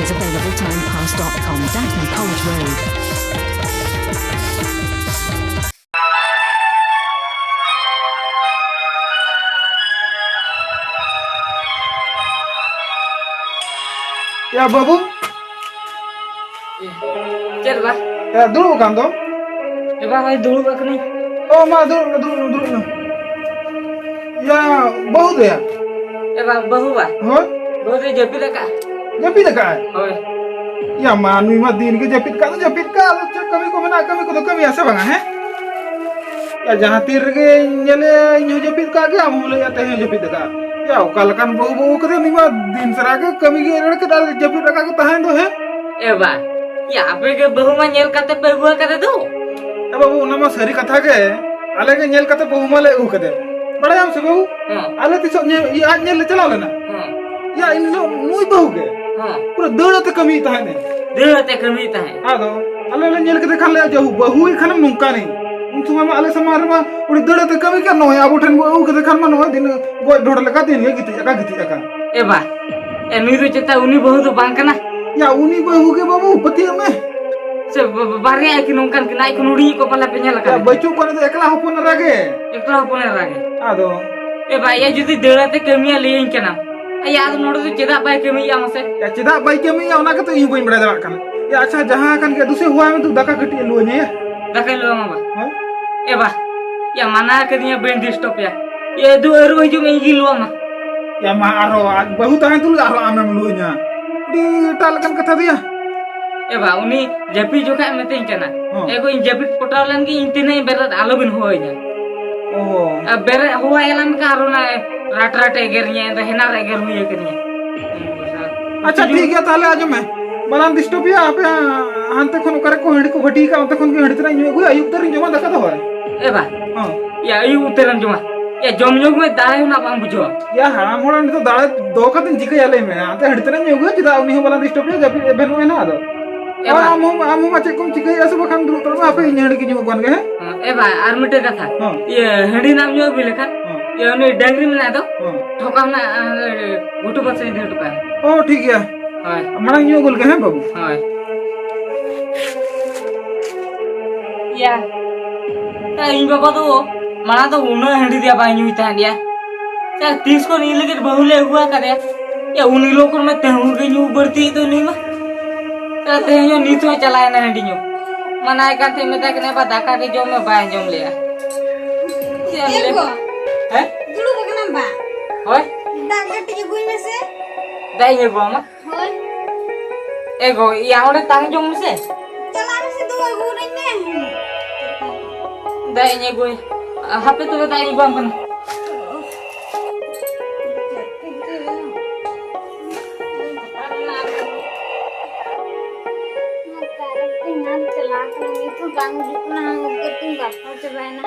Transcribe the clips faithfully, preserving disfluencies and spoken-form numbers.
is available time pass dot com, Daphne College Road. ᱭᱟ ᱵᱟᱹᱵᱩ᱾ ᱪᱮᱫ ᱵᱟ? ᱭᱟ, ᱫᱩᱲᱩᱵ ᱟᱠᱟᱱ ᱫᱚ? ᱮ ᱵᱟ, ᱦᱳᱭ, ᱫᱩᱲᱩᱵ ᱟᱠᱟᱱᱟᱹᱧ᱾ ᱚ, ᱢᱟ, ᱫᱩᱲᱩᱵ ᱢᱮ, ᱫᱩᱲᱩᱵ ᱢᱮ, ᱫᱩᱲᱩᱵ ᱢᱮ᱾ ᱭᱟ, ᱵᱟᱹᱦᱩ ᱫᱚᱭᱟ? ᱮ ᱵᱟ, ᱵᱟᱹᱦᱩ ᱵᱟ? ᱦᱳᱭ? ᱵᱟᱹᱦᱩ ᱫᱚᱭ ᱡᱟᱹᱯᱤᱫ ᱟᱠᱟᱫᱼᱟ᱾ ᱡᱟᱹᱯᱤᱫ ᱟᱠᱟᱫᱼᱟᱭ? ᱦᱳᱭ᱾ ᱭᱟ, ᱢᱟ, ᱱᱩᱭ ᱢᱟ ᱫᱤᱱ ᱜᱮ ᱡᱟᱹᱯᱤᱫ ᱠᱟᱜ ᱫᱚ ᱡᱟᱹᱯᱤᱫ ᱠᱟᱜ, ᱟᱫᱚ ᱪᱮᱫ ᱠᱟᱹᱢᱤ ᱠᱚ ᱢᱮᱱᱟᱜᱼᱟ, ᱠᱟᱹᱢᱤ ᱠᱚᱫᱚ ᱠᱟᱹᱢᱤᱭᱟ ᱥᱮ ᱵᱟᱝᱟ, ᱦᱮᱸ? ᱭᱟ, ᱡᱟᱦᱟᱸ ᱛᱤᱱ ᱨᱮᱜᱮᱧ ᱧᱮᱞᱮᱭᱟ, ᱤᱧ ᱦᱚᱸ ᱡᱟᱹᱯᱤᱫ ᱠᱟᱜ ᱜᱮ, ᱟᱢ ᱦᱚᱸ ᱞᱟᱹᱭᱟ ᱛᱮᱦᱮᱧ ᱦᱚᱸ ᱡᱟᱹᱯᱤᱫ ᱟᱠᱟᱫᱼᱟ᱾ ᱭᱟ, ᱚᱠᱟ ᱞᱮᱠᱟᱱ ᱵᱟᱹᱦᱩ, ᱵᱟᱹᱦᱩ ᱠᱟᱫᱮ, ᱩᱱᱤ ᱢᱟ ᱫᱤᱱ ᱥᱟᱨᱟ ᱜᱮ ᱠᱟᱹᱢᱤ ᱜᱮ ᱮᱲᱮ ᱠᱮᱫ ᱟᱨ ᱡᱟᱹᱯᱤᱫ ᱟᱠᱟᱫ ᱜᱮ ᱛᱟᱦᱮᱸ ᱫᱚ, ᱦᱮᱸ? ᱮ ᱵᱟ, ᱭᱟ, ᱟᱯᱮ ᱜᱮ ᱵᱟᱹᱦᱩ ᱢᱟ ᱧᱮᱞ ᱠᱟᱛᱮ ᱯᱮ ᱟᱹᱜᱩ ᱟᱠᱟᱫᱮ ᱫᱚ᱾ ᱮ ᱵᱟᱹᱵᱩ, ᱚᱱᱟ ᱢᱟ ᱥᱟᱹᱨᱤ ᱠᱟᱛᱷᱟ ᱜᱮ, ᱟᱞᱮ ᱜᱮ ᱧᱮᱞ ᱠᱟᱛᱮ ᱵᱟᱹᱦᱩ ᱢᱟᱞᱮ ᱟᱹᱜᱩ ᱠᱟᱫᱮ᱾ ᱵᱟᱲᱟᱭᱟᱢ ᱥᱮ ᱵᱟᱹᱵᱩ, ᱦᱮᱸ᱾ ᱟᱞᱮ ᱛᱤᱥᱚᱜ ᱧᱮᱞ, ᱤᱭᱟᱹ, ᱟᱡ ᱧᱮᱞ ᱞᱮ ᱪᱟᱞᱟᱣ ᱞᱮᱱᱟ᱾ ᱦᱮᱸ᱾ ᱭᱟ, ᱤᱱ ᱦᱤᱞᱳᱜ ᱱᱩᱭ ᱵᱟᱹᱦᱩ ᱜᱮ᱾ ᱦᱮᱸ᱾ ᱯᱩᱨᱟᱹ ᱫᱟᱹᱲ ᱟᱛᱮ ᱠᱟᱹᱢᱤᱭᱮᱫ ᱛᱟᱦᱮᱸᱫ ᱮ᱾ ᱫᱟᱹᱲ ᱟᱛᱮ ᱠᱟᱹᱢᱤᱭᱮᱫ ᱛᱟᱦᱮᱸᱫ᱾ ᱟᱫᱚ ᱟᱞᱮ ᱞᱮ ᱧᱮᱞ ᱠᱮᱫᱮ ᱠᱷᱟᱱ ᱞᱮ, ᱡᱟᱹᱦᱩ, ᱵᱟᱹᱦᱩᱭ ᱠᱷᱟᱱᱮᱢ ᱱᱚᱝᱠᱟᱱᱤᱡ᱾ ᱩᱱ ᱥᱚᱢᱚᱭ ᱢᱟ ᱟᱞᱮ ᱥᱟᱢᱟᱝ ᱨᱮᱢᱟ ᱩᱱᱤ ᱫᱟᱹᱲ ᱟᱛᱮ ᱠᱟᱹᱢᱤ ᱠᱟᱱ, ᱱᱚᱜᱼᱚᱭ ᱟᱵᱚ ᱴᱷᱮᱱ ᱵᱚ ᱟᱹᱜᱩ ᱠᱮᱫᱮ ᱠᱷᱟᱱ ᱢᱟ ᱱᱚᱜᱼᱚᱭ ᱫᱤᱱ ᱜᱚᱡ ᱰᱷᱚᱲ ᱞᱮᱠᱟ ᱫᱤᱱ ᱜᱮ ᱜᱤᱛᱤᱡ ᱟᱠᱟ, ᱜᱤᱛᱤᱡ ᱟᱠᱟ᱾ ᱮ ᱵᱟ, ᱮ, ᱱᱩᱭ ᱫᱚ ᱪᱮᱛᱟ ᱩᱱᱤ ᱵᱟᱹᱦᱩ ᱫᱚ ᱵᱟᱝ ᱠᱟᱱᱟ? ᱭᱟ, ᱩᱱᱤ ᱵᱟᱹᱦᱩ ᱜᱮ ᱵᱟᱹᱵᱩ, ᱯᱟᱹᱛᱭᱟᱹᱜ ᱢᱮ᱾ ᱥᱮ ᱵᱟ-, ᱵᱟ-, ᱵᱟᱨᱭᱟ ᱟᱹᱠᱤᱱ ᱚᱱᱠᱟᱱ ᱠᱤᱱ, ᱟᱡ ᱠᱷᱚᱱ ᱦᱩᱰᱤᱧ ᱠᱚ ᱯᱟᱞᱮ ᱯᱮ ᱧᱮᱞ ᱭᱟ, ᱟᱠᱟᱫ ᱠᱤᱱᱟ? ᱵᱟᱹᱪᱩᱜ ᱠᱚᱣᱟ, ᱩᱱᱤ ᱫᱚ ᱮᱠᱞᱟ ᱦᱚᱯᱚᱱ ᱮᱨᱟ ᱜᱮ᱾ ᱮᱠᱞᱟ ᱦᱚᱯᱚᱱ ᱮᱨᱟ ᱜᱮ᱾ ᱟᱫᱚ? ᱮ ᱵᱟ, ᱭᱟ, ᱡᱩᱫᱤ ᱫᱟᱹᱲ ᱟᱛᱮ ᱠᱟᱹᱢᱤᱭᱟ ᱞᱟᱹᱭᱟᱹᱧ ᱠᱟᱱᱟ, ᱭᱟ, ᱟᱫᱚ ᱱᱚᱰᱮ ᱫᱚ ᱪᱮᱫᱟᱜ ᱵᱟᱭ ᱠᱟᱹᱢᱤᱭᱮᱫᱼᱟ ᱢᱟᱥᱮ? ᱭᱟ, ᱪᱮᱫᱟᱜ ᱵᱟᱭ ᱠᱟᱹᱢᱤᱭᱮᱫᱼᱟ, ᱚᱱᱟ ᱜᱮᱛᱚ ᱤᱧ ᱦᱚᱸ ᱵᱟᱹᱧ ᱵᱟᱲᱟᱭ ᱫᱟᱲᱮᱭᱟᱜ ᱠᱟᱱᱟ᱾ ᱭᱟ, ᱟᱪᱪᱷᱟ, ᱡᱟᱦᱟᱸ ᱠᱟᱱ ᱜᱮ, ᱫᱩᱥᱮ ᱦᱚᱦᱚᱣᱟᱭ ᱢᱮ, ᱛᱩ ᱫᱟᱠᱟ ᱠᱟᱹᱴᱤᱡ ᱮ ᱞᱩᱣᱟᱹᱧᱟ, ᱭᱟ᱾ ᱫᱟᱠᱟᱭ ᱞᱩᱣᱟᱢᱟ ᱵᱟ? ᱦᱮᱸ? ᱮ ᱵᱟ, ᱭᱟ, ᱢᱟᱱᱟ ᱠᱟᱹᱫᱤᱧᱟ, ᱵᱟᱹᱧ ᱰᱤᱥᱴᱟᱵᱽ ᱯᱮᱭᱟ᱾ ᱭᱟ, ᱫᱩ ᱟᱹᱨᱩ ᱦᱤᱡᱩᱜ ᱢᱮ, ᱤᱧ ᱜᱤᱧ ᱞᱩᱣᱟᱢᱟ᱾ ᱭᱟ, ᱢᱟ, ᱟᱨᱦᱚᱸ ᱟᱡ ᱵᱟᱹᱦᱩ ᱛᱟᱦᱮᱸ ᱛᱩᱞᱩᱡ ᱟᱨᱦᱚᱸ ᱟᱢᱮᱢ ᱞᱩᱣᱟᱹᱧᱟ᱾ ᱟᱹᱰᱤ ᱮᱴᱟᱜ ᱞᱮᱠᱟᱱ ᱠᱟᱛᱷᱟ ᱫᱚᱭᱟ᱾ ᱮ ᱵᱟ, ᱩᱱᱤ ᱡᱟᱹᱯᱤᱫ ᱡᱚᱠᱷᱟᱡ ᱢᱤᱛᱟᱹᱧ ᱠᱟᱱᱟ, ᱦᱚᱸ᱾ ᱮ ᱜᱚ, ᱤᱧ ᱡᱟᱹᱯᱤᱫ ᱯᱚᱴᱟᱣ ᱞᱮᱱ ᱜᱮ, ᱤᱧ ᱛᱤᱱᱟᱹᱜ ᱤᱧ ᱵᱮᱨᱮᱫ, ᱟᱞᱚᱵᱤᱱ ᱦᱚᱦᱚᱭᱟᱹᱧᱟ᱾ ᱚ᱾ ᱟᱨ ᱵᱮᱨᱮᱫ ᱦᱚᱦᱚᱭ ᱮᱞᱟᱢ ᱠᱷᱟᱱ ᱟᱨ ᱚᱱᱟ ᱨᱟᱴ ᱨᱟᱴ ᱮᱜᱮᱨᱤᱧᱟ, ᱤᱧ ᱫᱚ ᱦᱮᱱᱟᱨ ᱮᱜᱮᱨ ᱦᱩᱭ ᱟᱠᱟᱱᱤᱧᱟ᱾ ᱟᱪᱪᱷᱟ, ᱴᱷᱤᱠ ᱜᱮᱭᱟ, ᱛᱟᱦᱞᱮ ᱟᱸᱡᱚᱢ ᱢᱮ᱾ ᱵᱟᱞᱟᱝ ᱰᱤᱥᱴᱟᱵᱽ ᱯᱮᱭᱟ, ᱟᱯᱮ ᱦᱟᱱᱛᱮ ᱠᱷᱚᱱ ᱚᱠᱟᱨᱮ ᱠᱚ ᱦᱟᱺᱰᱤ ᱠᱚ ᱵᱷᱟᱹᱴᱤ ᱠᱟᱜ, ᱚᱱᱛᱮ ᱠᱷᱚᱱ ᱜᱮ ᱦᱟᱺᱰᱤ ᱛᱟᱨᱟᱧ ᱧᱩ ᱟᱹᱜᱩᱭᱟ, ᱟᱹᱭᱩᱵ ᱩᱛᱟᱹᱨᱤᱧ ᱡᱚᱢᱟ ᱫᱟᱠᱟ ᱫᱚ ᱦᱳᱭ᱾ ᱮ ᱵᱟ᱾ ᱦᱚᱸ᱾ ᱭᱟ, ᱟᱹᱭᱩᱵ ᱩᱛᱟᱹᱨᱮᱢ ᱡᱚᱢᱟ᱾ ᱭᱟ, ᱡᱚᱢ ᱧᱩ ᱢᱮ, ᱫᱟᱲᱮ ᱦᱚᱸ ᱱᱟᱜ ᱵᱟᱢ ᱵᱩᱡᱷᱟᱹᱣᱟ᱾ ᱭᱟ, ᱦᱟᱲᱟᱢ ᱦᱚᱲ ᱱᱤᱛᱚᱜ ᱫᱟᱲᱮ ᱫᱚᱦᱚ ᱠᱟᱛᱮᱧ ᱪᱤᱠᱟᱹᱭᱟ, ᱞᱟᱹᱭ ᱢᱮ? ᱟᱱᱛᱮ ᱦᱟᱺᱰᱤ ᱛᱟᱨᱟᱧ ᱧᱩ ᱟᱹᱜᱩᱭᱟ, ᱪᱮᱫᱟᱜ ᱩᱱᱤ ᱦᱚᱸ ᱵᱟᱞᱟᱝ ᱰᱤᱥᱴᱟᱵᱽ ᱯᱮᱭᱟ, ᱡᱟᱹᱯᱤᱫ ᱮᱵᱷᱮᱱᱚᱜ ᱟᱭ ᱱᱟᱜ ᱟᱫᱚ᱾ ᱮ ᱟᱨ ᱵᱟ᱾ ᱟᱢ ᱦᱚᱸ, ᱟᱢ ᱦᱚᱸ ᱢᱟ ᱪᱮᱫ ᱠᱚᱢ ᱪᱤᱠᱟᱹᱭᱮᱫᱼᱟ ᱥᱮ ᱵᱟᱠᱷᱟᱱ ᱫᱩᱲᱩᱵ ᱛᱟᱲᱟᱜ ᱢᱮ, ᱦᱟᱯᱮ ᱤᱧ ᱦᱟᱺᱰᱤ ᱜᱮ ᱧᱩ ᱟᱹᱜᱩᱣᱟᱱ ᱜᱮ, ᱦᱮᱸ? ᱦᱮᱸ, ᱮ ᱵᱟ, ᱟᱨ ᱢᱤᱫᱴᱮᱡ ᱠᱟᱛᱷᱟ᱾ ᱦᱚᱸ᱾ ᱤᱭᱟᱹ, ᱦᱟᱺᱰᱤ ᱱᱟᱜ ᱧᱩ ᱟᱹᱜᱩᱭ ᱞᱮᱠᱷᱟᱱ, ᱦᱚᱸ᱾ ᱤᱭᱟᱹ, ᱩᱱᱤ ᱰᱟᱝᱨᱤ ᱢᱮᱱᱟᱭ ᱫᱚ, ᱦᱚᱸ᱾ ᱴᱷᱚᱠᱟ ᱢᱮᱱᱟᱜ, ᱟᱨ ᱜᱷᱩᱴᱩ ᱯᱟᱥᱮ ᱤᱫᱤ ᱦᱚᱴᱚ ᱠᱟᱜ ᱢᱮ᱾ ᱚ, ᱴᱷᱤᱠ ᱜᱮᱭᱟ᱾ ᱦᱳᱭ᱾ ᱢᱟᱲᱟᱝ ᱧᱩ ᱟᱹᱜᱩ ᱞᱮᱜᱮ, ᱦᱮᱸ ᱵᱟᱹᱵᱩ? ᱦᱳᱭ᱾ ᱭᱟ᱾ ᱛᱟ ᱤᱧ ᱵᱟᱵᱟ ᱫᱚ ᱢᱟᱲᱟᱝ ᱫᱚ ᱩᱱᱟᱹᱜ ᱦᱟᱺᱰᱤ ᱫᱚᱭᱟ ᱵᱟᱭ ᱧᱩᱭ ᱛᱟᱦᱮᱸᱫ ᱭᱟ᱾ ᱛᱟ ᱛᱤᱥ ᱠᱷᱚᱱ ᱤᱧ ᱞᱟᱹᱜᱤᱫ ᱵᱟᱹᱦᱩ ᱞᱮ ᱟᱹᱜᱩ ᱟᱠᱟᱫᱮᱭᱟ? ᱭᱟ, ᱩᱱ ᱦᱤᱞᱳᱜ ᱠᱷᱚᱱ ᱢᱟ ᱛᱮᱦᱮᱧ ᱜᱮ ᱧᱩ ᱵᱟᱹᱲᱛᱤᱭᱮᱫ ᱫᱚ ᱩᱱᱤ ᱢᱟ᱾ ᱛᱟ ᱛᱮᱦᱮᱧ ᱦᱚᱸ ᱱᱤᱛ ᱦᱚᱸ ᱪᱟᱞᱟᱣᱮᱱᱟ ᱦᱟᱺᱰᱤ ᱧᱩ᱾ ᱢᱟᱱᱟᱭ ᱠᱟᱱ ᱛᱟᱦᱮᱸᱫ, ᱢᱮᱛᱟᱭ ᱠᱟᱱᱟ, "ᱵᱟ, ᱫᱟᱠᱟ ᱜᱮ ᱡᱚᱢ ᱢᱮ", ᱵᱟᱭ ᱡᱚᱢ ᱞᱮᱜᱼᱟ᱾ ᱪᱮᱫ ᱮᱢ ᱞᱟᱹᱭᱟ? ᱮ ᱜᱚ, ᱦᱮᱸ? ᱫᱩᱲᱩᱵ ᱟᱠᱟᱱᱟᱢ ᱵᱟ? ᱦᱳᱭ᱾ ᱫᱟᱜ ᱠᱟᱹᱴᱤᱡ ᱟᱹᱜᱩᱭ ᱢᱮᱥᱮ᱾ ᱫᱟᱜ ᱤᱧ ᱟᱹᱜᱩᱣᱟᱢᱟ? ᱦᱳᱭ᱾ ᱮ ᱜᱚ, ᱭᱟ, ᱚᱸᱰᱮ ᱛᱟᱦᱮᱸ ᱡᱚᱝ ᱢᱮᱥᱮ᱾ ᱪᱟᱞᱟᱜ ᱢᱮᱥᱮ, ᱫᱩ ᱟᱹᱜᱩ ᱟᱹᱧ ᱢᱮ᱾ ᱫᱟᱜ ᱤᱧ ᱟᱹᱜᱩᱭ᱾ ᱦᱟᱯᱮ ᱛᱚᱵᱮ, ᱫᱟᱜ ᱤᱧ ᱟᱹᱜᱩᱣᱟᱢ ᱠᱟᱱᱟ᱾ ᱚᱠᱟᱨᱮ ᱛᱮᱦᱮᱧ ᱪᱟᱞᱟᱣ ᱠᱟᱱᱟ, ᱱᱤᱛ ᱦᱚᱸ ᱵᱟᱝ ᱦᱤᱡᱩᱜ ᱠᱟᱱᱟ᱾ ᱩᱫᱽᱜᱟᱹᱨ ᱛᱤᱧ ᱵᱟᱯᱷᱟᱣ ᱪᱟᱵᱟᱭᱮᱱᱟ᱾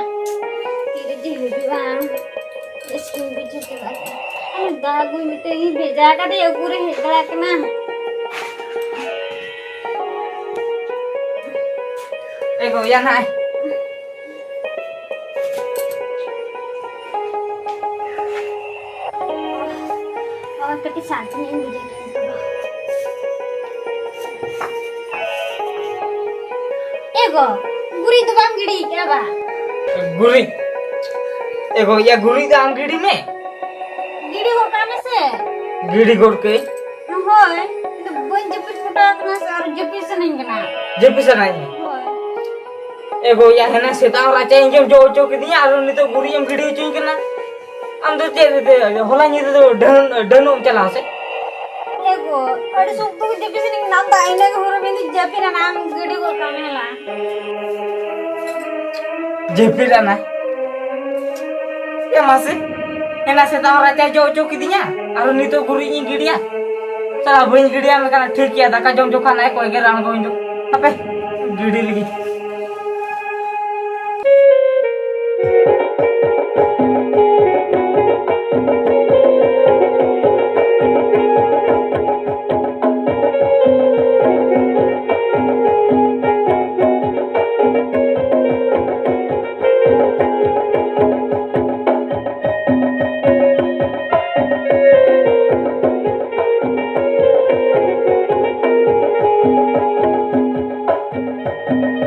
ᱛᱤᱨᱮ ᱡᱮ ᱦᱤᱡᱩᱜᱼᱟ, ᱵᱮᱥ ᱵᱟᱹᱧ ᱵᱩᱡᱷᱟᱹᱣ ᱪᱟᱵᱟᱭᱮᱱᱟ᱾ ᱟᱨ ᱫᱟᱜ ᱟᱹᱜᱩᱭ ᱢᱤᱫᱴᱮᱱ ᱤᱧ ᱵᱷᱮᱡᱟ ᱠᱟᱫᱮᱭᱟ, ᱩᱠᱩᱨᱮ ᱦᱮᱡ ᱫᱟᱲᱮᱭᱟᱜ ᱠᱟᱱᱟ᱾ ᱮ ᱜᱚ, ᱭᱟ ᱱᱟᱭ᱾ ᱚ, ᱠᱟᱹᱴᱤᱡ ᱥᱟᱱᱛᱤ ᱧᱚᱜ ᱤᱧ ᱵᱩᱡᱷᱟᱹᱣ ᱠᱮᱫᱟ ᱱᱤᱛᱚᱜ ᱫᱚ᱾ ᱮ ᱜᱚ, ᱜᱩᱨᱤᱡ ᱫᱚ ᱵᱟᱢ ᱜᱤᱰᱤ ᱠᱟᱜᱼᱟ ᱵᱟ? ᱜᱩᱨᱤᱡ? ᱮ ᱜᱚ, ᱭᱟ, ᱜᱩᱨᱤᱡ ᱫᱚ ᱟᱢ ᱜᱤᱰᱤ ᱢᱮ᱾ ᱜᱤᱰᱤ ᱜᱚᱫ ᱠᱟᱜ ᱢᱮᱥᱮ᱾ ᱜᱤᱰᱤ ᱜᱚᱫ ᱠᱟᱹᱧ? ᱦᱳᱭ, ᱤᱧ ᱫᱚ ᱵᱟᱹᱧ ᱡᱟᱹᱯᱤᱫ ᱯᱚᱴᱟᱣ ᱠᱟᱱᱟ ᱥᱮ, ᱟᱨ ᱡᱟᱹᱯᱤᱫ ᱥᱟᱱᱟᱧ ᱠᱟᱱᱟ᱾ ᱡᱟᱹᱯᱤᱫ ᱥᱟᱱᱟᱭᱮᱫ ᱢᱮᱭᱟ? ᱦᱳᱭ᱾ ᱮ ᱜᱚ, ᱭᱟ, ᱦᱮᱱᱟ ᱥᱮᱛᱟᱜ ᱨᱟᱪᱟᱧ ᱡᱚᱢ ᱡᱚ ᱦᱚᱪᱚ ᱠᱤᱫᱤᱧᱟ, ᱟᱨ ᱱᱤᱛᱚᱜ ᱜᱩᱨᱤᱡ ᱮᱢ ᱜᱤᱰᱤ ᱦᱚᱪᱚᱧ ᱠᱟᱱᱟ᱾ ᱟᱢ ᱫᱚ ᱪᱮᱫ, ᱦᱚᱞᱟ ᱧᱤᱫᱟᱹ ᱫᱚ ᱰᱟᱹᱱ, ᱰᱟᱹᱱᱚᱜ ᱮᱢ ᱪᱟᱞᱟᱣ ᱥᱮ? ᱮ ᱜᱚ, ᱟᱹᱰᱤ ᱥᱚᱠᱛᱚ ᱜᱮ ᱡᱟᱹᱯᱤᱫ ᱥᱟᱱᱟᱧ ᱠᱟᱱᱟ, ᱟᱢ ᱫᱚ ᱤᱱᱟᱹ ᱜᱮ ᱦᱚᱨᱚ ᱵᱤᱱ ᱡᱟᱹᱯᱤᱫ ᱟᱱᱟ, ᱟᱢ ᱜᱤᱰᱤ ᱜᱚᱫ ᱠᱟᱜ ᱢᱮ ᱦᱮᱞᱟ᱾ ᱡᱟᱹᱯᱤᱫ ᱟᱱᱟ᱾ ᱮ ᱢᱟᱥᱮ, ᱮᱱᱟ ᱥᱮᱛᱟᱜ ᱨᱟᱪᱟ ᱡᱚ ᱦᱚᱪᱚ ᱠᱤᱫᱤᱧᱟ, ᱟᱨ ᱱᱤᱛᱚᱜ ᱜᱩᱨᱤᱡ ᱤᱧ ᱜᱤᱰᱤᱭᱟ? ᱥᱟᱞᱟ ᱵᱟᱹᱧ ᱜᱤᱰᱤᱭᱟ ᱢᱮᱱᱠᱷᱟᱱ ᱴᱷᱤᱠ ᱜᱮᱭᱟ, ᱫᱟᱠᱟ ᱡᱚᱢ ᱡᱚᱠᱷᱟᱱ ᱱᱟᱭ ᱠᱚᱭ ᱜᱮ ᱨᱟᱱ ᱠᱚ ᱤᱧ ᱫᱚ᱾ ᱦᱟᱯᱮ, ᱜᱤᱰᱤ ᱞᱟᱹᱜᱤᱫ᱾ ᱮ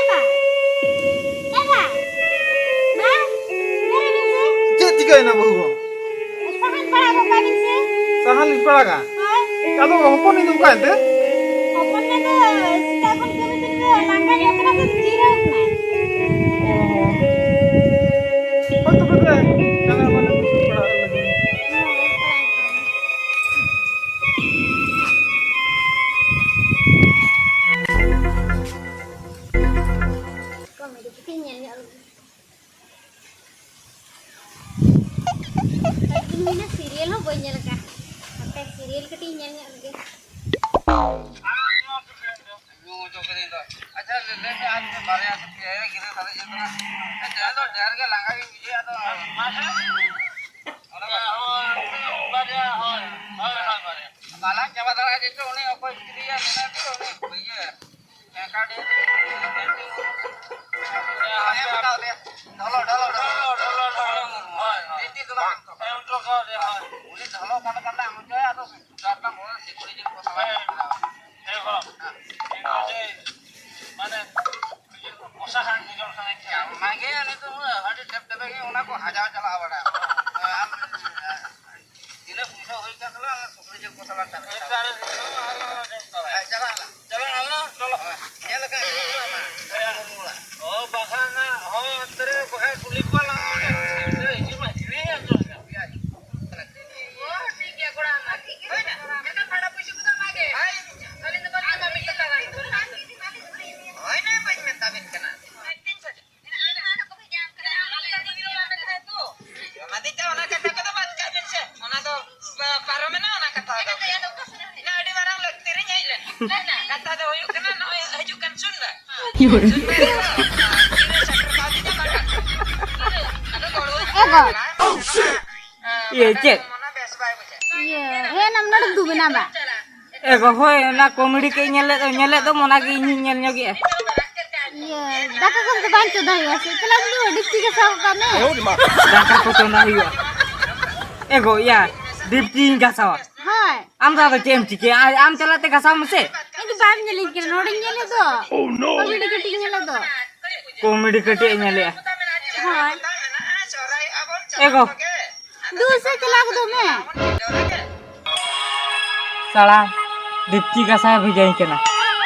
ᱵᱟ, ᱮ ᱵᱟ, ᱢᱟ, ᱧᱮᱞ ᱢᱮᱥᱮ᱾ ᱪᱮᱫ ᱪᱤᱠᱟᱹᱭᱮᱱᱟ ᱵᱟᱹᱦᱩ ᱜᱚ? ᱥᱟᱦᱟᱱ ᱯᱟᱲᱟᱜ ᱜᱚᱫ ᱠᱟᱜ ᱵᱤᱱ ᱥᱮ᱾ ᱥᱟᱦᱟᱱ ᱞᱤᱧ ᱯᱟᱲᱟᱜᱟ? ᱦᱳᱭ᱾ ᱟᱫᱚ ᱦᱚᱯᱚᱱᱤᱡ ᱫᱚ ᱚᱠᱟᱭᱮᱱ ᱛᱮ? ᱦᱚᱯᱚᱱ ᱢᱮ ᱫᱚ ᱥᱮᱛᱟᱜ ᱠᱷᱚᱱ ᱠᱟᱹᱢᱤ ᱠᱟᱹᱢᱤ ᱫᱚ ᱞᱟᱸᱜᱟ ᱧᱚᱜ ᱠᱟᱱᱟ ᱥᱮ ᱡᱤᱨᱟᱹᱣ ᱠᱟᱱᱟᱭ᱾ ᱦᱳᱭ ᱛᱚᱵᱮ ᱫᱮ, ᱧᱮᱞ ᱢᱮ ᱵᱚᱞᱮ ᱯᱟᱲᱟᱜ ᱞᱟᱹᱜᱤᱫ᱾ ᱦᱳᱭ, ᱯᱟᱲᱟᱜ ᱠᱟᱱᱟᱭ᱾ ᱠᱚᱢᱮᱰᱤ ᱠᱟᱹᱴᱤᱡ ᱧᱮᱞ ᱧᱚᱜ ᱞᱮᱜᱮ᱾ ᱟᱹᱰᱤ ᱫᱤᱱ ᱦᱩᱭᱱᱟ, ᱥᱤᱨᱤᱭᱟᱞ ᱦᱚᱸ ᱵᱟᱹᱧ ᱧᱮᱞ ᱟᱠᱟᱫᱼᱟ᱾ ᱦᱟᱯᱮ, ᱥᱤᱨᱤᱭᱟᱞ ᱠᱟᱹᱴᱤᱡ ᱤᱧ ᱧᱮᱞ ᱧᱚᱜ ᱞᱮᱜᱮ᱾ ᱧᱩ ᱦᱚᱪᱚ ᱠᱟᱹᱫᱟᱹᱧ ᱫᱚ᱾ ᱟᱪᱪᱷᱟ, ᱞᱟᱹᱭ ᱢᱮ, ᱟᱨ ᱢᱤᱫᱴᱮᱱ ᱵᱟᱨᱭᱟ ᱥᱮ ᱯᱮᱭᱟ ᱜᱤᱫᱽᱨᱟᱹ ᱥᱟᱨᱮᱡ ᱦᱩᱭᱩᱜ ᱠᱟᱱᱟ᱾ ᱟᱪᱪᱷᱟ, ᱟᱫᱚ ᱰᱷᱮᱨ ᱜᱮ ᱞᱟᱸᱜᱟ ᱜᱤᱧ ᱵᱩᱡᱷᱟᱹᱣᱮᱫᱼᱟ, ᱟᱫᱚ ᱢᱟ ᱥᱮ᱾ ᱚᱱᱟ ᱢᱟ ᱦᱳᱭ, ᱵᱟᱨᱭᱟ, ᱦᱳᱭ, ᱦᱳᱭ, ᱦᱳᱭ, ᱵᱟᱨᱭᱟ᱾ ᱵᱟᱞᱟᱝ ᱪᱟᱵᱟ ᱫᱟᱲᱮᱭᱟᱜᱼᱟ, ᱡᱮᱦᱮᱛᱩ ᱩᱱᱤ ᱚᱠᱚᱭ ᱯᱷᱨᱤᱭᱟ, ᱢᱮᱱᱟᱭ ᱛᱮ ᱩᱱᱤ ᱤᱭᱟᱹ, ᱦᱮᱸ, ᱠᱟᱹᱣᱰᱤ ᱦᱮᱸ, ᱦᱟᱛᱟᱣ ᱞᱮᱭᱟ᱾ ᱰᱷᱚᱞᱚ, ᱰᱷᱚᱞᱚ, ᱰᱷᱚᱞᱚ᱾ ᱰᱷᱚᱞᱚ, ᱰᱷᱚᱞᱚ, ᱰᱷᱚᱞᱚ, ᱦᱳᱭ, ᱦᱳᱭ᱾ ᱵᱤᱴᱤ ᱫᱚ ᱵᱟᱝ᱾ ᱦᱮᱸ, ᱩᱱᱠᱩ ᱠᱚ, ᱦᱳᱭ᱾ ᱩᱱᱤ ᱰᱷᱚᱞᱚ ᱠᱟᱱ ᱠᱟᱱ ᱟᱢ ᱦᱚᱪᱚᱭᱟ, ᱟᱫᱚ ᱥᱩᱫᱷᱟᱨ ᱛᱟᱢ ᱦᱚᱲ, ᱥᱤᱠᱲᱤ ᱡᱤᱞ ᱠᱚ ᱥᱟᱞᱟᱜ᱾ ᱦᱮᱸ, ᱦᱮᱸ, ᱦᱳᱭ᱾ ᱤᱧ ᱫᱚ ᱡᱮ, ᱢᱟᱱᱮ, ᱠᱚᱥᱟ ᱦᱟᱸᱜ ᱡᱚᱡᱚᱢ ᱥᱟᱱᱟᱧ ᱠᱟᱱᱟ᱾ ᱚᱱᱟᱜᱮ ᱱᱤᱛᱚᱜ ᱟᱹᱰᱤ ᱰᱷᱮᱯ ᱰᱷᱮᱯ ᱜᱮ ᱚᱱᱟ ᱠᱚ ᱦᱟᱡᱟᱣ ᱪᱟᱞᱟᱜᱼᱟ ᱵᱟᱲᱟᱭ᱾ ᱟᱢ, ᱛᱤᱱᱟᱹᱜ ᱯᱚᱭᱥᱟ ᱦᱩᱭ ᱠᱟᱱ ᱛᱟᱞᱟᱝᱟ, ᱥᱩᱠᱨᱤ ᱡᱤᱞ ᱠᱚ ᱥᱟᱞᱟᱜ ᱠᱟᱛᱮ᱾ ᱦᱮᱸ, ᱪᱟᱞᱟᱜ ᱟᱞᱟᱝ᱾ ᱦᱮᱸ, ᱪᱟᱞᱟᱜ ᱟᱞᱟᱝ, ᱪᱚᱞᱚ᱾ ᱦᱮᱸ, ᱧᱮᱞ ᱟᱠᱟᱫ ᱜᱮᱭᱟ ᱚᱱᱟ᱾ ᱦᱮᱸ᱾ ᱚ, ᱵᱟᱠᱷᱟᱱ ᱦᱟᱸᱜ, ᱦᱳᱭ, ᱚᱱᱛᱮ ᱨᱮ ᱵᱟᱠᱷᱟᱡ ᱠᱩᱞᱤ ᱠᱚᱣᱟ ᱞᱟᱝ᱾ ᱦᱤᱡᱩᱜ ᱢᱟ, ᱦᱤᱡᱩᱜ ᱢᱟ᱾ ᱚ, ᱴᱷᱤᱠ ᱜᱮᱭᱟ, ᱠᱚᱲᱟ, ᱢᱟ, ᱴᱷᱤᱠ ᱜᱮᱭᱟ᱾ ᱦᱳᱭ ᱱᱟ, ᱢᱮᱱᱠᱷᱟᱱ ᱵᱷᱟᱲᱟ ᱯᱩᱭᱥᱟᱹ ᱠᱚᱫᱚ ᱮᱢᱟ ᱜᱮ᱾ ᱦᱳᱭ᱾ ᱟᱹᱞᱤᱧ ᱫᱚ ᱵᱟᱹᱞᱤᱧ ᱮᱢᱟ, ᱢᱤᱫ ᱴᱟᱠᱟ ᱜᱟᱱ᱾ ᱦᱳᱭ ᱱᱟ, ᱵᱟᱹᱧ ᱢᱮᱛᱟ ᱵᱤᱱ ᱠᱟᱱᱟ᱾ ᱚᱱᱟ ᱫᱤᱱ ᱛᱮ ᱚᱱᱟ ᱠᱟᱛᱷᱟ ᱠᱚᱫᱚ ᱵᱟᱫ ᱠᱟᱜ ᱵᱤᱱ ᱥᱮ᱾ ᱚᱱᱟ ᱫᱚ ᱯᱟᱨᱚᱢᱮᱱᱟ, ᱚᱱᱟ ᱠᱟᱛᱷᱟ ᱫᱚ᱾ ᱤᱱᱟᱹ ᱟᱹᱰᱤ ᱢᱟᱨᱟᱝ ᱞᱟᱹᱠᱛᱤ ᱨᱮ ᱦᱮᱡ ᱞᱮᱱᱟ᱾ ᱠᱟᱛᱷᱟ ᱫᱚ ᱦᱩᱭᱩᱜ ᱠᱟᱱᱟ, ᱱᱚᱜᱼᱚᱭ ᱦᱤᱡᱩᱜ ᱠᱟᱱ ᱥᱩᱱ ᱫᱚ᱾ ᱥᱩᱱ ᱫᱚ ᱛᱤᱨᱮ ᱥᱮᱴᱮᱨ ᱠᱟᱣᱫᱤᱧᱟ ᱵᱟᱝᱟ? ᱟᱫᱚ ᱜᱚᱲᱚ ᱮ ᱜᱚ᱾ ᱤᱭᱟᱹ, ᱪᱮᱫ? ᱢᱚᱱᱮ ᱵᱮᱥ ᱵᱟᱭ ᱵᱩᱡᱷᱟᱹᱜ᱾ ᱤᱭᱟᱹ, ᱦᱮᱸ, ᱱᱟᱢ ᱱᱚᱰᱮ ᱫᱩᱵ ᱮᱱᱟ ᱵᱟ᱾ ᱮ ᱜᱚ, ᱦᱳᱭ, ᱚᱱᱟ ᱠᱚᱢᱮᱰᱤ ᱠᱚ ᱧᱮᱞ ᱞᱮᱫ ᱫᱚ, ᱧᱮᱞ ᱞᱮᱫ ᱫᱚᱢ, ᱚᱱᱟᱜᱮ ᱤᱧ ᱦᱚᱸᱧ ᱧᱮᱞ ᱧᱚᱜᱮᱜᱼᱟ᱾ ᱤᱭᱟᱹ, ᱫᱟᱠᱟ ᱠᱚᱫᱚ ᱵᱟᱝ ᱪᱚᱸᱫᱟ ᱦᱩᱭᱩᱜᱼᱟ ᱥᱮ? ᱪᱟᱞᱟᱜ ᱢᱮ, ᱰᱮᱠᱪᱤ ᱜᱷᱟᱥᱟᱣ ᱠᱟᱜ ᱢᱮ᱾ ᱫᱟᱠᱟ ᱠᱚ ᱪᱚᱸᱫᱟ ᱦᱩᱭᱩᱜᱼᱟ᱾ ᱮ ᱜᱚ, ᱭᱟ, ᱰᱮᱠᱪᱤᱧ ᱜᱷᱟᱥᱟᱣᱟ᱾ ᱦᱳᱭ᱾ ᱟᱢ ᱫᱚ ᱟᱫᱚ ᱪᱮᱫ ᱮᱢ ᱪᱤᱠᱟᱹᱭᱟ? ᱟᱢ, ᱟᱢ ᱪᱟᱞᱟᱜ ᱛᱮ ᱜᱷᱟᱥᱟᱣ ᱢᱮᱥᱮ᱾ ᱤᱧ ᱫᱚ ᱵᱟᱢ ᱧᱮᱞᱤᱧ ᱠᱟᱱᱟ, ᱱᱚᱰᱮᱧ ᱧᱮᱞᱮᱫ ᱫᱚ᱾ ᱠᱚᱢᱮᱰᱤ ᱠᱟᱹᱴᱤᱡ ᱤᱧ ᱧᱮᱞᱮᱫ ᱫᱚ᱾ ᱠᱚᱢᱮᱰᱤ ᱠᱟᱹᱴᱤᱡ ᱮ ᱧᱮᱞᱮᱜᱼᱟ᱾ ᱦᱳᱭ᱾ ᱮ ᱜᱚ᱾ ᱫᱩ ᱥᱮ ᱪᱟᱞᱟᱣ ᱜᱚᱫᱚᱜ ᱢᱮ᱾ ᱥᱟᱲᱟ, ᱰᱤᱯᱪᱤ ᱜᱟᱥᱟᱣ ᱵᱷᱮᱡᱟᱧ ᱠᱟᱱᱟ᱾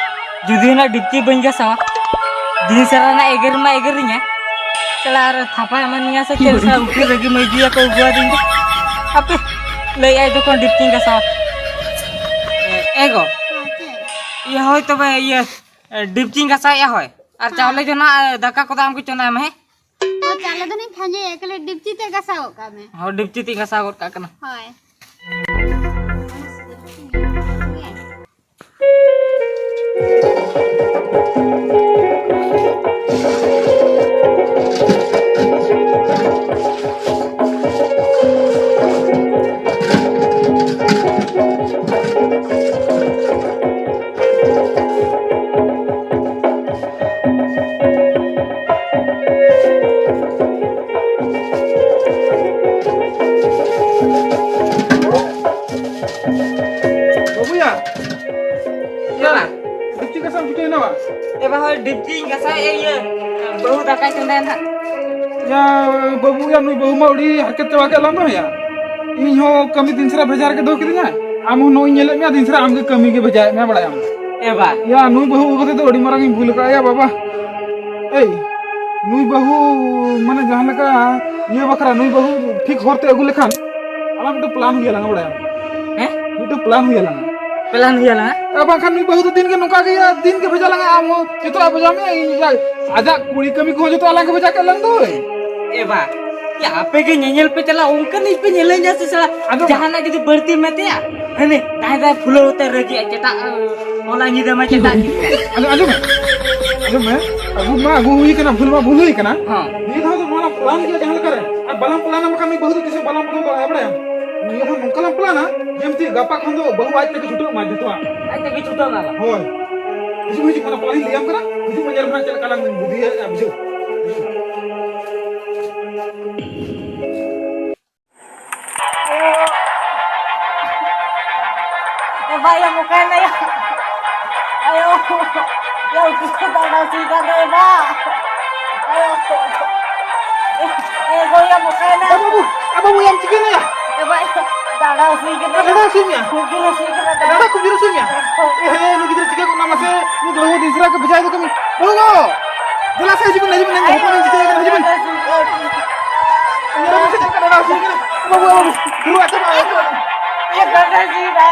ᱡᱩᱫᱤ ᱚᱱᱟ ᱰᱤᱯᱪᱤ ᱵᱟᱹᱧ ᱜᱟᱥᱟᱣᱟ, ᱫᱤᱱ ᱥᱟᱨᱟ ᱨᱮᱱᱟᱜ ᱮᱜᱮᱨ ᱢᱟ ᱮᱜᱮᱨᱤᱧᱟ᱾ ᱥᱟᱲᱟ ᱟᱨ ᱛᱷᱟᱯᱟ ᱮᱢᱟᱱᱤᱧᱟ ᱥᱮ ᱪᱮᱫ? ᱥᱟᱲᱟ ᱩᱠᱤᱞ ᱨᱟᱹᱜᱤ ᱢᱟᱹᱭᱡᱩᱭᱟ ᱠᱚ ᱟᱹᱜᱩᱣᱟᱫᱤᱧ ᱫᱚ᱾ ᱦᱟᱯᱮ, ᱞᱟᱹᱭ ᱟᱭ ᱡᱚᱠᱷᱚᱱ ᱰᱤᱯᱪᱤᱧ ᱜᱟᱥᱟᱣᱟ᱾ ᱮ, ᱮ ᱜᱚ᱾ ᱦᱮᱸ, ᱪᱮᱫ? ᱤᱭᱟᱹ, ᱦᱳᱭ ᱛᱚᱵᱮ, ᱤᱭᱟᱹ, ᱮ, ᱰᱤᱯᱪᱤᱧ ᱜᱟᱥᱟᱣᱮᱫᱼᱟ, ᱦᱳᱭ᱾ ᱟᱨ ᱦᱮᱸ᱾ ᱪᱟᱣᱞᱮ ᱫᱚ ᱱᱟᱜ, ᱮ, ᱫᱟᱠᱟ ᱠᱚᱫᱚ ᱟᱢ ᱜᱮ ᱪᱚᱸᱫᱟᱭ ᱢᱮ, ᱦᱮᱸ? ᱦᱳᱭ, ᱪᱟᱣᱞᱮ ᱫᱚ ᱱᱟᱜ ᱠᱷᱟᱸᱡᱚᱭᱟ, ᱮᱠᱞᱮ ᱰᱤᱯᱪᱤ ᱛᱮ ᱜᱟᱥᱟᱣ ᱜᱚᱫ ᱠᱟᱜ ᱢᱮ᱾ ᱦᱳᱭ, ᱰᱤᱯᱪᱤ ᱛᱮᱧ ᱜᱟᱥᱟᱣ ᱜᱚᱫ ᱠᱟᱜ ᱠᱟᱱᱟ᱾ ᱦᱳᱭ᱾ ᱵᱟᱹᱵᱩᱭᱟ, ᱪᱮᱫ ᱦᱚᱸ ᱵᱟᱝ᱾ ᱰᱤᱯᱪᱤ ᱜᱟᱥᱟᱣ ᱪᱤᱠᱟᱹᱭᱮᱱᱟ ᱵᱟ? ᱮ ᱵᱟ, ᱦᱳᱭ, ᱰᱤᱯᱪᱤᱧ ᱜᱟᱥᱟᱣᱮᱫᱼᱟ, ᱤᱭᱟᱹ, ᱵᱟᱹᱦᱩ ᱫᱟᱠᱟᱭ ᱪᱚᱸᱫᱟᱭᱟ ᱱᱟᱦᱟᱜ᱾ ᱭᱟ, ᱵᱟᱹᱵᱩᱭᱟ, ᱱᱩᱭ ᱵᱟᱹᱦᱩ ᱢᱟ ᱟᱹᱰᱤ ᱦᱟᱨᱠᱮᱛ ᱪᱟᱵᱟ ᱠᱮᱫ ᱞᱟᱝ ᱫᱚ ᱭᱟ᱾ ᱤᱧ ᱦᱚᱸ ᱠᱟᱹᱢᱤ ᱫᱤᱱ ᱥᱟᱨᱟ ᱵᱷᱮᱡᱟ ᱨᱮᱜᱮ ᱫᱚᱦᱚ ᱠᱤᱫᱤᱧᱟ᱾ ᱟᱢ ᱦᱚᱸ ᱱᱚᱜᱼᱚᱭ ᱧᱮᱞᱮᱫ ᱢᱮᱭᱟ, ᱫᱤᱱ ᱥᱟᱨᱟ ᱟᱢ ᱜᱮ ᱠᱟᱹᱢᱤ ᱜᱮ ᱵᱷᱮᱡᱟᱭᱮᱫ ᱢᱮᱭᱟ, ᱵᱟᱲᱟᱭᱟᱢ᱾ ᱮ ᱵᱟ᱾ ᱭᱟ, ᱱᱩᱭ ᱵᱟᱹᱦᱩ ᱟᱹᱜᱩ ᱠᱟᱛᱮ ᱫᱚ ᱟᱹᱰᱤ ᱢᱟᱨᱟᱝ ᱤᱧ ᱵᱷᱩᱞ ᱟᱠᱟᱫᱼᱟ ᱭᱟ ᱵᱟᱵᱟ᱾ ᱮᱭ, ᱱᱩᱭ ᱵᱟᱹᱦᱩ, ᱢᱟᱱᱮ, ᱡᱟᱦᱟᱸ ᱞᱮᱠᱟ ᱤᱭᱟᱹ ᱵᱟᱠᱷᱨᱟ, ᱱᱩᱭ ᱵᱟᱹᱦᱩ ᱴᱷᱤᱠ ᱦᱚᱨ ᱛᱮ ᱟᱹᱜᱩ ᱞᱮᱠᱷᱟᱱ ᱟᱞᱟᱝ ᱢᱤᱫᱴᱮᱱ ᱯᱞᱟᱱ ᱦᱩᱭ ᱟᱞᱟᱝᱟ, ᱵᱟᱲᱟᱭᱟᱢ? ᱦᱮᱸ? ᱢᱤᱫᱴᱮᱱ ᱯᱞᱟᱱ ᱦᱩᱭ ᱟᱞᱟᱝᱟ᱾ ᱯᱞᱟᱱ ᱦᱩᱭ ᱟᱞᱟᱝᱟ? ᱟᱨ ᱵᱟᱝᱠᱷᱟᱱ ᱱᱩᱭ ᱵᱟᱹᱦᱩ ᱫᱚ ᱫᱤᱱ ᱜᱮ ᱱᱚᱝᱠᱟ ᱜᱮ, ᱫᱤᱱ ᱜᱮ ᱵᱷᱮᱡᱟ ᱞᱟᱝᱟ, ᱟᱢ ᱦᱚᱸ ᱡᱚᱛᱚᱣᱟᱜ ᱵᱷᱮᱡᱟ ᱢᱮᱭᱟ, ᱤᱧ ᱟᱡ-, ᱟᱡᱟᱜ ᱠᱩᱲᱤ ᱠᱟᱹᱢᱤ ᱠᱚᱦᱚᱸ ᱡᱚᱛᱚ ᱟᱞᱟᱝ ᱜᱮ ᱵᱷᱮᱡᱟ ᱠᱮᱫ ᱞᱟᱝ ᱫᱚᱭ᱾ ᱮ ᱵᱟ, ᱭᱟ, ᱟᱯᱮ ᱜᱮ ᱧᱮᱧᱮᱞ ᱯᱮ ᱪᱟᱞᱟᱜ, ᱚᱱᱠᱟᱱᱤᱡ ᱯᱮ ᱧᱮᱞᱮᱧᱟ ᱥᱮ ᱥᱟᱞᱟ? ᱟᱫᱚ ᱡᱟᱦᱟᱱᱟᱜ ᱡᱩᱫᱤ ᱵᱟᱹᱲᱛᱤ ᱢᱮᱛᱟᱭᱟ, ᱦᱟᱹᱱᱤ ᱫᱟᱭ ᱫᱟᱭ ᱯᱷᱩᱞᱟᱹᱣ ᱛᱮ ᱨᱟᱹᱜᱤᱜᱼᱟ, ᱪᱮᱫᱟᱜ, ᱦᱚᱞᱟ ᱧᱤᱫᱟᱹ ᱢᱟ ᱪᱮᱫᱟᱜ ᱪᱤᱠᱟᱹ? ᱟᱸᱡᱚᱢ, ᱟᱸᱡᱚᱢ ᱢᱮ, ᱟᱸᱡᱚᱢ ᱢᱮ, ᱟᱹᱜᱩ ᱢᱟ ᱟᱹᱜᱩ ᱦᱩᱭ ᱠᱟᱱᱟ, ᱵᱷᱩᱞ ᱢᱟ ᱵᱷᱩᱞ ᱦᱩᱭ ᱠᱟᱱᱟ᱾ ᱦᱚᱸ᱾ ᱱᱤᱭᱟᱹ ᱫᱷᱟᱣ ᱫᱚ ᱱᱚᱣᱟ ᱯᱞᱟᱱ ᱜᱮᱭᱟ ᱡᱟᱦᱟᱸ ᱞᱮᱠᱟ ᱨᱮ, ᱟᱨ ᱵᱟᱞᱟᱝ ᱯᱞᱟᱱᱟ ᱵᱟᱠᱷᱟᱱ ᱱᱩᱭ ᱵᱟᱹᱦᱩ ᱫᱚ ᱛᱤᱥ ᱦᱚᱸ ᱵᱟᱞᱟᱝ ᱵᱚᱫᱚᱞ ᱫᱟᱲᱮᱭᱟᱜᱼᱟ, ᱵᱟᱲᱟᱭᱟᱢ? ᱱᱤᱭᱟᱹ ᱫᱚ ᱱᱚᱝᱠᱟ ᱞᱟᱝ ᱯᱞᱟᱱᱟ, ᱡᱮ ᱢᱤᱫᱴᱤᱡ ᱜᱟᱯᱟ ᱠᱷᱚᱱ ᱫᱚ ᱵᱟᱹᱦᱩ ᱟᱡ ᱛᱮᱜᱮ ᱪᱷᱩᱴᱟᱹᱜ ᱢᱟ ᱡᱚᱛᱚᱣᱟᱜ᱾ ᱟᱡ ᱛᱮᱜᱮ ᱪᱷᱩᱴᱟᱹᱣ ᱱᱟ ᱞᱟᱝ᱾ ᱦᱳᱭ᱾ ᱦᱤᱡᱩᱜ ᱢᱮ, ᱦᱤᱡᱩᱜ ᱢᱮ, ᱚᱱᱟ ᱯᱚᱨᱮᱧ ᱞᱟᱹᱭᱟᱢ ᱠᱟᱱᱟ᱾ ᱦᱤᱡᱩᱜ ᱢᱮ, ᱧᱮᱞ ᱢᱮ ᱦᱟᱸᱜ ᱪᱮᱫ ᱞᱮᱠᱟ ᱞᱟᱝ ᱵᱩᱫᱷᱤᱭᱮᱫᱼᱟ, ᱵᱩᱡᱷᱟᱹᱣ᱾ ᱮ ᱵᱟᱭᱟ, ᱢᱚᱠᱟᱭ ᱱᱟᱭᱟ᱾ ᱟᱭᱳ, ᱭᱟ, ᱩᱛᱩ ᱠᱚ ᱫᱟᱬᱟ ᱦᱚᱪᱚᱭ ᱠᱟᱱ ᱫᱚ, ᱮ ᱵᱟ᱾ ᱟᱭᱳ, ᱮ, ᱮ, ᱜᱚᱭᱟ, ᱢᱚᱠᱟᱭ ᱱᱟ᱾ ᱮ ᱵᱟᱹᱵᱩ, ᱮ ᱵᱟᱹᱵᱩ, ᱭᱟᱢ ᱪᱤᱠᱟᱹᱭ ᱱᱟᱭᱟ? ᱮ ᱵᱟ, ᱫᱟᱬᱟ ᱦᱚᱪᱚᱭ ᱠᱟᱱᱟ᱾ ᱫᱟᱬᱟ ᱦᱚᱪᱚᱭ ᱢᱮᱭᱟ? ᱠᱷᱩᱵ ᱡᱳᱨ ᱦᱚᱪᱚᱭ ᱠᱟᱱᱟ, ᱫᱟᱬᱟ᱾ ᱫᱟᱬᱟ ᱠᱷᱩᱵ ᱡᱳᱨ ᱦᱚᱪᱚᱭ ᱢᱮᱭᱟ? ᱦᱳᱭ᱾ ᱮ, ᱦᱮ, ᱱᱩᱭ ᱜᱤᱫᱽᱨᱟᱹ ᱪᱤᱠᱟᱹ ᱠᱚᱜ ᱱᱟ ᱢᱟᱥᱮ? ᱱᱩᱭ ᱵᱟᱹᱦᱩ ᱫᱤᱥᱨᱟ ᱠᱚ ᱵᱷᱮᱡᱟᱭ ᱫᱚ ᱠᱟᱹᱢᱤ᱾ ᱵᱟᱹᱵᱩ ᱜᱚ, ᱫᱮᱞᱟ ᱥᱮ, ᱦᱤᱡᱩᱜ ᱵᱤᱱ, ᱦᱤᱡᱩᱜ ᱵᱤᱱ, ᱦᱚᱯᱚᱱ ᱤᱧ ᱪᱤᱠᱟᱹᱭ ᱠᱟᱱᱟ, ᱦᱤᱡᱩᱜ ᱵᱤᱱ᱾ ᱧᱮᱞ ᱢᱮᱥᱮ ᱪᱮᱫ ᱞᱮᱠᱟ ᱫᱟᱬᱟ ᱦᱚᱪᱚᱭ ᱠᱟᱱᱟ᱾ ᱵᱟᱹᱵᱩ, ᱵᱟᱹᱵᱩ, ᱫᱩᱲᱩᱵ ᱟᱪᱪᱷᱟ, ᱵᱟᱹᱵᱩ᱾ ᱮ ᱫᱟᱫᱟ ᱡᱤ ᱫᱟ᱾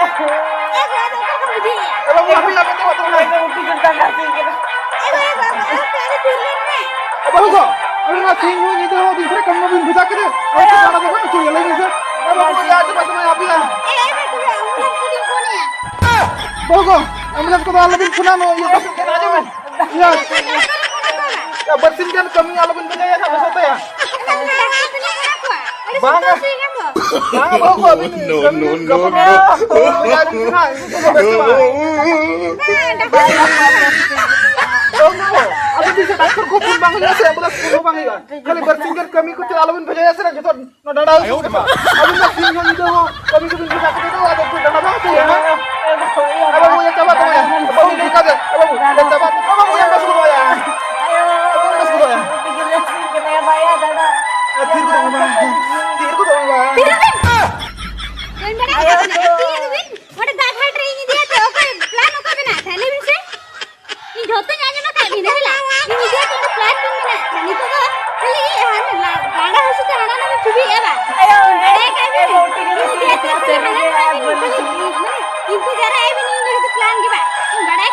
ᱮ ᱫᱟᱫᱟ, ᱚᱠᱟ ᱠᱷᱚᱱ ᱵᱩᱡᱷᱟᱹᱣ? ᱮ ᱵᱟᱹᱵᱩ, ᱟᱯᱮ ᱟᱯᱮ ᱛᱮ ᱵᱟᱹᱵᱩ, ᱟᱯᱮ ᱛᱮ ᱵᱟᱹᱵᱩ᱾ ᱮ ᱵᱟᱹᱵᱩ, ᱟᱯᱮ ᱟᱞᱚ ᱯᱮ ᱩᱭᱦᱟᱹᱨ ᱢᱮ᱾ ᱮ ᱵᱟᱹᱵᱩ ᱜᱚ, ᱟᱹᱵᱤᱱ ᱢᱟ ᱥᱤᱧ ᱦᱚᱸ ᱧᱤᱫᱟᱹ ᱦᱚᱸ ᱫᱤᱱ ᱨᱮ ᱠᱟᱹᱢᱤ ᱵᱤᱱ ᱵᱷᱮᱡᱟ ᱠᱮᱫᱮ᱾ ᱟᱨ ᱪᱮᱫ ᱫᱟᱬᱟ ᱫᱚ ᱵᱟᱹᱱᱩᱜ ᱪᱚᱭᱟ, ᱞᱟᱹᱭ ᱵᱤᱱ ᱥᱮ᱾ ᱮ ᱵᱟᱹᱵᱩ, ᱭᱟ, ᱪᱮᱫ ᱵᱟᱝ ᱛᱚᱵᱮ ᱟᱯᱮᱭᱟ? ᱮ, ᱮ, ᱵᱟᱹᱵᱩ, ᱟᱢᱵᱩᱞᱟᱱᱥ ᱠᱚᱫᱚ ᱟᱞᱚᱵᱤᱱ ᱯᱷᱳᱱᱟ, ᱱᱚᱣᱟ ᱤᱭᱟᱹ ᱫᱚ ᱟᱸᱡᱚᱢ ᱵᱤᱱ᱾ ᱤᱭᱟᱹ, ᱤᱭᱟᱹ, ᱵᱟᱨᱥᱤᱧ ᱜᱟᱱ ᱠᱟᱹᱢᱤ ᱟᱞᱚᱵᱤᱱ ᱵᱷᱮᱡᱟᱭᱟ ᱱᱟᱦᱟᱜ ᱵᱟᱹᱦᱩ ᱛᱟᱭᱟ᱾ ᱵᱟᱝᱟ᱾ ᱵᱟᱝᱟ, ᱵᱟᱹᱦᱩ ᱠᱚ ᱟᱹᱵᱤᱱ ᱠᱟᱹᱢᱤ ᱵᱤᱱ ᱜᱟᱯᱟ ᱠᱚ ᱵᱷᱮᱡᱟ ᱟᱹᱵᱤᱱ ᱠᱟᱱᱟ, ᱤᱧ ᱫᱚ ᱵᱮᱥ ᱵᱟᱝ᱾ ᱵᱟᱝᱟ, ᱟᱹᱵᱤᱱ ᱥᱮ ᱰᱟᱠᱛᱟᱨ ᱠᱚ ᱯᱷᱳᱱ ᱵᱟᱝ ᱦᱩᱭᱩᱜᱼᱟ ᱥᱮ, ᱮᱢᱵᱩᱞᱮᱱᱥ ᱯᱷᱳᱱ ᱦᱚᱸ ᱵᱟᱝ ᱦᱩᱭᱩᱜᱼᱟ᱾ ᱠᱷᱟᱹᱞᱤ ᱵᱟᱨᱥᱤᱧ ᱜᱟᱱ ᱠᱟᱹᱢᱤ ᱠᱚ ᱪᱮᱫ ᱟᱞᱚᱵᱤᱱ ᱵᱷᱮᱡᱟᱭᱟ ᱥᱮ, ᱡᱚᱛᱚ ᱱᱚᱣᱟ ᱰᱟᱸᱰᱟ ᱦᱟᱹᱥᱩ ᱠᱚ ᱪᱟᱵᱟᱜᱼᱟ᱾ ᱟᱹᱵᱤᱱ ᱫᱚ ᱥᱤᱧ ᱦᱚᱸ ᱧᱤᱫᱟᱹ ᱦᱚᱸ ᱠᱟᱹᱢᱤ ᱠᱚᱵᱤᱱ ᱵᱷᱮᱡᱟ ᱠᱚᱫᱚ, ᱟᱫᱚ ᱮᱠᱴᱩ ᱰᱟᱸᱰᱟ ᱵᱟᱝ ᱦᱟᱹᱥᱩᱭᱟ, ᱦᱮᱸ? ᱮ ᱵᱟᱹᱵᱩ, ᱭᱟ ᱪᱟᱵᱟ ᱛᱟᱢᱟᱭᱟ᱾ ᱵᱟᱹᱵᱩ, ᱞᱟᱹᱭ ᱠᱟᱫᱮ᱾ ᱮ ᱵᱟᱹᱵᱩ, ᱭᱟ ᱪᱟᱵᱟ᱾ ᱮ ᱵᱟᱹᱵᱩ, ᱭᱟ ᱵᱮᱥ ᱜᱚᱫᱚᱜᱼᱟᱭᱟ᱾ ᱮ ᱵᱟᱹᱵᱩ, ᱵᱮᱥ ᱜᱚᱫᱚᱜᱼᱟᱭᱟ᱾ ᱮ ᱛᱷᱤᱨ ᱜᱚᱫᱚᱜ ᱢᱮ ᱵᱟᱝ᱾ ᱛᱷᱤᱨ ᱜᱚᱫᱚᱜ ᱢᱮ ᱵᱟᱝ᱾ ᱛᱤᱨᱮ ᱵᱤᱱ? ᱢᱮᱱ ᱵᱟᱲᱟ ᱠᱟᱫᱟ ᱵᱤᱱ, ᱛᱤᱨᱮ ᱵᱤᱱ? ᱚᱸᱰᱮ ᱫᱟᱜ ᱜᱷᱟᱴ ᱨᱮ ᱤᱧ ᱤᱫᱤᱭᱟ ᱛᱚ, ᱚᱠᱚᱭ ᱯᱞᱟᱱ ᱚᱠᱚᱭ ᱵᱮᱱᱟᱣ ᱛᱟᱦᱮᱸ? ᱞᱟᱹᱭ ᱵᱤᱱ ᱥᱮ᱾ ᱤᱧ ᱡᱷᱚᱛᱚᱧ ᱟᱸᱡᱚᱢ ᱟᱠᱟᱫ ᱵᱤᱱᱟ, ᱦᱮᱞᱟ᱾ ᱤᱧ ᱤᱫᱤᱭᱟ ᱛᱚ, ᱚᱸᱰᱮ ᱯᱞᱟᱱ ᱵᱤᱱ ᱢᱮᱱᱟᱜ ᱛᱟᱦᱮᱸ᱾ ᱱᱤᱛᱚᱜ ᱫᱚ ᱠᱷᱟᱹᱞᱤ ᱦᱟᱱᱮ ᱞᱟ-, ᱰᱟᱸᱰᱟ ᱦᱟᱹᱥᱩ ᱛᱮ ᱦᱟᱱᱟ ᱱᱟᱣᱟ ᱵᱤᱱ ᱪᱷᱩᱵᱤᱭᱮᱫᱼᱟ ᱵᱟᱝ? ᱟᱭᱳ, ᱵᱟᱲᱟᱭ ᱠᱟᱜ ᱵᱤᱱ? ᱟᱭᱳ, ᱴᱷᱤᱠ ᱟᱪᱷᱮ, ᱤᱧ ᱤᱫᱤᱭᱟ ᱛᱚ, ᱥᱟᱹᱨᱤ ᱜᱮ, ᱦᱟᱱᱟ ᱱᱟᱣᱟ ᱟᱨ ᱵᱤᱱ ᱵᱟᱹᱞᱤ ᱠᱷᱟᱹᱞᱤ ᱪᱷᱩᱵᱤ᱾ ᱢᱟᱱᱮ, ᱤᱱᱛᱮᱡᱟᱨ ᱟᱭ ᱵᱤᱱ, ᱤᱧ ᱞᱟᱹᱜᱤᱫ ᱛᱮ ᱯᱞᱟᱱ ᱜᱮ ᱵᱟᱝ᱾ ᱤᱧ ᱵᱟᱲᱟᱭ